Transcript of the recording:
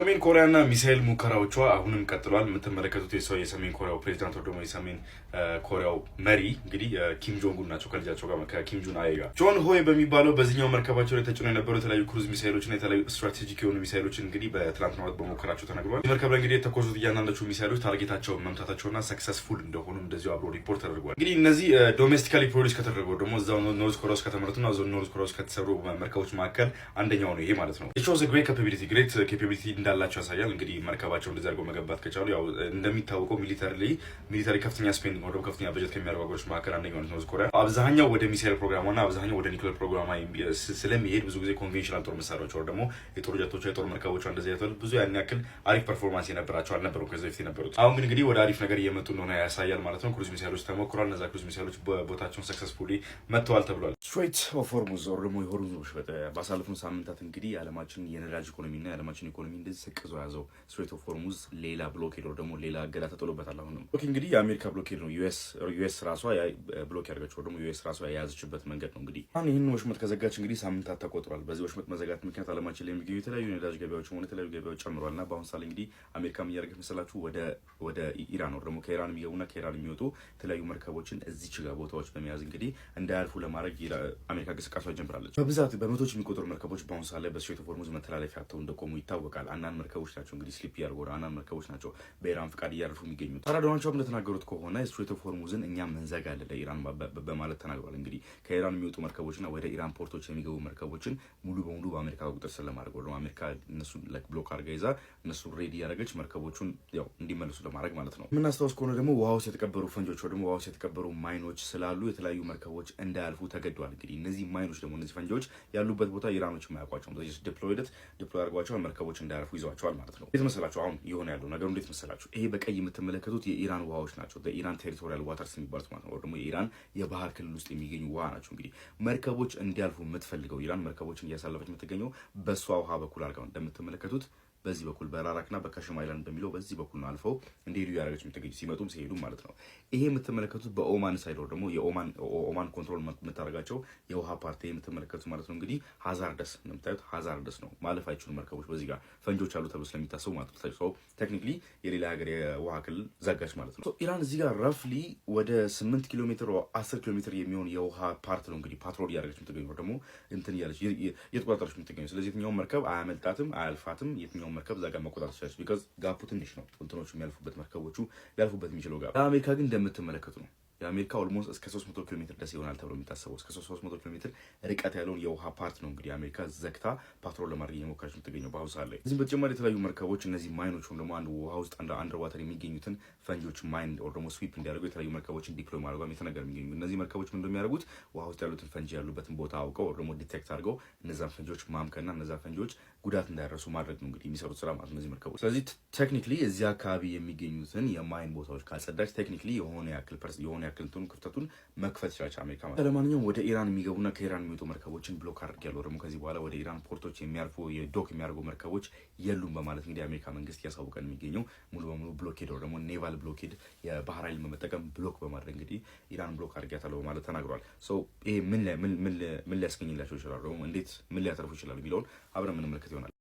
ሰሜን ኮሪያና ሚሳኤል ሙከራዎቿ አሁንም ቀጥሏል። የምትመለከቱት የሰው የሰሜን ኮሪያው ፕሬዚዳንት ደግሞ የሰሜን ኮሪያው መሪ እንግዲህ ኪም ጆንግ ኡን ናቸው፣ ከልጃቸው ጋር ከኪም ጁን አይ ጋር። ጆን ሆይ በሚባለው በዚህኛው መርከባቸው ላይ ተጭነው የነበሩ የተለያዩ cruise ሚሳኤሎችና የተለያዩ strategic የሆኑ ሚሳኤሎችን እንግዲህ በትላንትናው ዕለት በሞከራቸው ተነግሯል። መርከብ ላይ እንግዲህ የተኮሱት እያንዳንዳቸው ሚሳኤሎች target ኣቸውን መምታታቸውና successful እንደሆኑ እንደዚሁ አብሮ ሪፖርት ተደርጓል። እንግዲህ እነዚህ domestically produce ከተደረገው ደግሞ እዛው North ኮሪያ ውስጥ ከተመረቱና እዛው North ኮሪያ ውስጥ ከተሰሩ መርከቦች መካከል አንደኛው ነው ይሄ ማለት ነው። It shows great capability፣ great capability እንዳላቸው ያሳያል። እንግዲህ መርከባቸው እንደዚህ አድርገው መገንባት ከቻሉ፣ ያው እንደሚታወቀው military ከፍተኛ spending ወደ ከፍተኛ በጀት ከሚያደርጉ ሀገሮች መካከል አንደኛው North ኮሪያ። አብዛኛው ወደ ሚሳይል ፕሮግራሟና አብዛኛው ወደ ኒውክሌር ፕሮግራሟ ስለሚሄድ ብዙ ጊዜ conventional ጦር መሳሪያዎች ወይ ደግሞ የጦር ጀቶቿ፣ የጦር መርከቦቿ እንደዚህ አይነት ብዙ ያን ያክል አሪፍ performance የነበራቸው አልነበሩም ከዚህ በፊት የነበሩት። አሁን ግን እንግዲህ ወደ አሪፍ ነገር እየመጡ እንደሆነ ያሳያል ማለት ነው። Cruise ሚሳይሎች ተሞክሯል። እነዛ cruise ሚሳይሎች ቦታቸውን successfully መትተዋል ተብሏል። Strait of Hormuz or ደግሞ የሆርሙዝ ወሽመጥ፣ ባሳለፍነው ሳምንታት እንግዲህ የዓለማችን የነዳጅ ኢኮኖሚና የዓለማችን ኢኮኖሚ እንደዚህ ሰቅዞ ያዘው Strait of Hormuz ሌላ blockade or ደግሞ ሌላ እገዳ ተጥሎበታል። አሁንም block እንግዲህ የአሜሪካ blockade ነው። US ራሷ block ያደረገችው ደግሞ US ራሷ የያዘችበት መንገድ ነው። እንግዲህ አሁን ይህንን ወሽመጥ ከዘጋች እንግዲህ ሳምንታት ተቆጥሯል። በዚህ ወሽመጥ መዘጋት ምክንያት ዓለማችን ላይ የሚገኙ የተለያዩ የነዳጅ ገበያዎች ሆነ የተለያዩ ገበያዎች ጨምሯል እና በአሁን ሰዓት እንግዲህ አሜሪካ እያደረገች መሰላችሁ ወደ ኢራን ወይ ደግሞ ከኢራን የሚገቡና ከኢራን የሚወጡ የተለያዩ መርከቦችን እዚች ጋር ቦታዎች በመያዝ እንግዲህ እንዳያልፉ ለማድረግ አሜሪካ እንቅስቃሴ ጀምራለች። በብዛት በመቶዎች የሚቆጠሩ መርከቦች በአሁኑ ሰዓት ላይ በ Strait of Hormuz መተላለፊያ አጥተው እንደቆሙ ይታወቃል። አንዳንድ መርከቦች ናቸው እንግዲህ slip እያደረጉ፣ አንዳንድ መርከቦች ናቸው በኢራን ፍቃድ እያለፉ የሚገኙት። ታዲያ ዶናልድ ትራምፕ እንደተናገሩት ከሆነ Strait of Hormuz ን እኛም እንዘጋለን ለኢራን በማለት ተናግሯል። እንግዲህ ከኢራን የሚወጡ መርከቦችና ወደ ኢራን port ኦች የሚገቡ መርከቦችን ሙሉ በሙሉ በአሜሪካ ቁጥጥር ስር ለማድረግ ወደ አሜሪካ እነሱ block አድርጋ ይዛ እነሱ ready ያደረገች መርከቦቹን ያው እንዲመለሱ ለማድረግ ማለት ነው። የምናስታውስ ከሆነ ደግሞ ውሃ ውስጥ የተቀበሩ ፈንጆች ወይ ደግሞ ውሃ ውስጥ የተቀበሩ mine ኦች ስላሉ የተለያዩ መርከቦች እንዳያልፉ ተገደዋል። እንግዲህ እነዚህ mine ኦች ደግሞ እነዚህ ፈንጂዎች ያሉበት ቦታ ኢራኖች የማያውቋቸው deployed deploy አድርጓቸዋል። መርከቦች እንዳያልፉ ይዘዋቸዋል ማለት ነው። እንዴት መሰላችሁ? አሁን የሆነ ያለው ነገሩ እንዴት መሰላችሁ? ይሄ በቀይ የምትመለከቱት የኢራን ውሃዎች ናቸው። በኢራን territorial waters የሚባሉት ማለት ነው። ደግሞ የኢራን የባህር ክልል ውስጥ የሚገኙ ውሃ ናቸው። እንግዲህ መርከቦች እንዲያልፉ የምትፈልገው ኢራን መርከቦችን እያሳለፈች የምትገኘው በእሷ ውሃ በኩል አድርገው እንደምትመለከቱት በዚህ በኩል በላራክና በቀሽም island በሚለው በዚህ በኩል ነው አልፈው እንዲሄዱ ያደረገች የምትገኝ፣ ሲመጡም ሲሄዱ ማለት ነው። ይሄ የምትመለከቱት በኦማን side ደግሞ የኦማን ኦማን control የምታደርጋቸው የውሃ part የምትመለከቱት ማለት ነው። እንግዲህ hazardous እንደምታዩት hazardous ነው፣ ማለፍ አይችሉም መርከቦች በዚህ ጋር ፈንጆች አሉ ተብሎ ስለሚታሰቡ ማለት ነው። Technically የሌላ ሀገር የውሃ ክልል ዘጋች ማለት ነው። ኢራን እዚህ ጋር roughly ወደ 8 ኪሎ ሜትር፣ 10 ኪሎ ሜትር የሚሆን የውሃ part ነው እንግዲህ patrol እያደረገች የምትገኘው፣ ደግሞ እንትን እያለች እየተቆጣጠረች የምትገኘው። ስለዚህ የትኛውን መርከብ አያመልጣትም፣ አያልፋትም። የትኛውን መርከብ እዛ ጋር መቆጣጠር ትችላለች። Because gap ኡ ትንሽ ነው፣ እንትኖቹ የሚያልፉበት፣ መርከቦቹ ሊያልፉበት የሚችለው gap። የአሜሪካ ግን እንደምትመለከቱ ነው። የአሜሪካ almost እስከ 300 ኪሎ ሜትር ድረስ ይሆናል ተብሎ የሚታሰበው፣ እስከ 300 ኪሎ ሜትር ርቀት ያለውን የውሃ part ነው እንግዲህ አሜሪካ ዘግታ patrol ለማድረግ እየሞከረች የምትገኘው በአሁኑ ሰዓት ላይ። እዚህም በተጨማሪ የተለያዩ መርከቦች እነዚህ mine ኦች ወይም ደግሞ አንድ ውሃ ውስጥ underwater የሚገኙትን ፈንጂዎች mine or ደግሞ sweep እንዲያደርጉ የተለያዩ መርከቦችን deploy ማድረጓም የተነገረ የሚገኙ። እነዚህ መርከቦች ምን እንደሚያደርጉት ውሃ ውስጥ ያሉትን ፈንጂ ያሉበትን ቦታ አውቀው or ደግሞ detect አድርገው እነዛን ፈንጂዎች ማምከንና እነዛን ፈንጂዎች ጉዳት እንዳያደርሱ ማድረግ ነው እንግዲህ የሚሰሩት ስራ ማለት እነዚህ መርከቦች። ስለዚህ technically እዚህ አካባቢ የሚገኙትን የ mine ቦታዎች ካጸዳች technically የሆነ ያክል እንትኑ ክፍተቱን መክፈት ይችላል አሜሪካ ማለት። ለማንኛውም ወደ ኢራን የሚገቡና ከኢራን የሚወጡ መርከቦችን block አድርጌያለሁ፣ ደግሞ ከዚህ በኋላ ወደ ኢራን port ኦች የሚያርፉ የ dock የሚያደርጉ መርከቦች የሉም በማለት እንግዲህ የአሜሪካ መንግስት እያሳወቀን የሚገኘው ሙሉ በሙሉ blockade ደግሞ naval blockade የባህር ኃይል በመጠቀም block በማድረግ እንግዲህ ኢራን block አድርጊያታለሁ በማለት ተናግሯል። ይሄ ምን ሊያስገኝላቸው ይችላሉ፣ ደግሞ እንዴት ምን ሊያተርፉ ይችላሉ የሚለውን አብረን የምንመለከት ይሆናል።